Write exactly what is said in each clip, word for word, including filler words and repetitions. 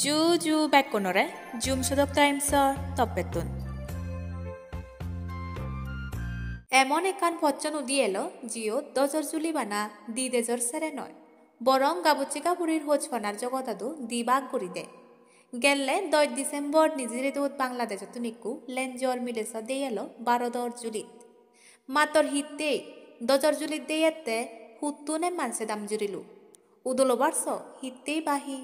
Ju ju bekkunore Jum Sodok Times-or toppettun. Emon ekkan pocchon udi elo, jiyot dojor juli bana di dejor sere noi, borong gabucche gaburir hojpanar jogododo di bak guri de. Gelle doj December nijiredot Bangladesh-ottun ikku lenjor mileso dei elo Bharodor julit. Mattor hittei dojor julit deiyette huttun emman sedam jurilo? Udolobar so hittei ba hi?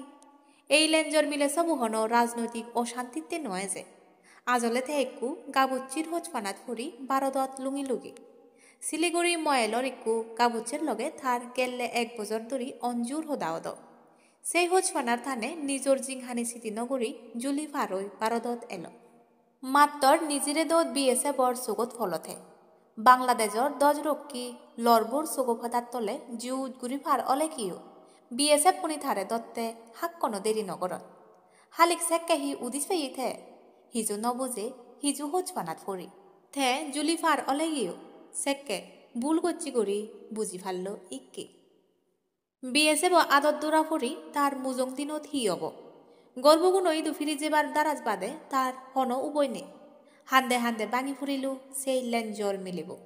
Ei lenjor milesobo hono rajnoitik oshantitte no eje. Ajole te ikku gabucchir hojpanat puri Bharodot lungilogi. Siliguri moelor ikku gabuccher loge tar gelle ek bojor dhuri onjur hoda odo. Sei hojpanar tane nijor jinghani sidi no guri juli par oi Bharodot elo. Mattor nijiredot B S F-or sogot polo te. Bangladejor doj rokki lorbor sogo padar tole juj guri par olegiyo. B S F-uni tare dotte hakkono deri no goron. Halik sekke hi udis peye te? Hiju no buje, hiju hojpanat puri. Te juli par olegiyo, sekke bul gocche guri buji pallo ikke. B S F-o adot dura puri tar mujung dinot hi obo? Gorboguno idu firi jebar daras bade tar hono uboi nei. Hande hande bangi purilo sei lenjor milebo.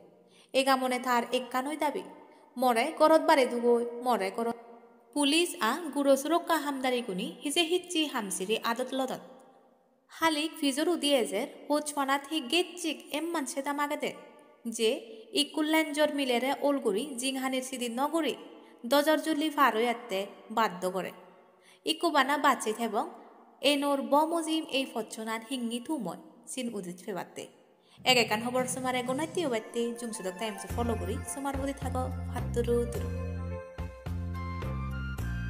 Ega mone tar ekkanoi dabi, "More gorot bare dugoi, more gorot." Pulis a guro surokka hamdariguni hije hicchi hamsiri adot lodon. Halik pijor udi ejer, hojpanat hi gecchik emman sedam agede, je ikku lenjor milere ol guri jinghanir sidi no guri dojor juli par oyatte baddo gore. Ikku bana bacche thebong, enor bo mujim ei pocchonan hingi tum oi, sin udis pebatte. Ek ekkan hobor somare gonatte obatte Jum Sodok Times follow guri somar budi thago, patturu turu.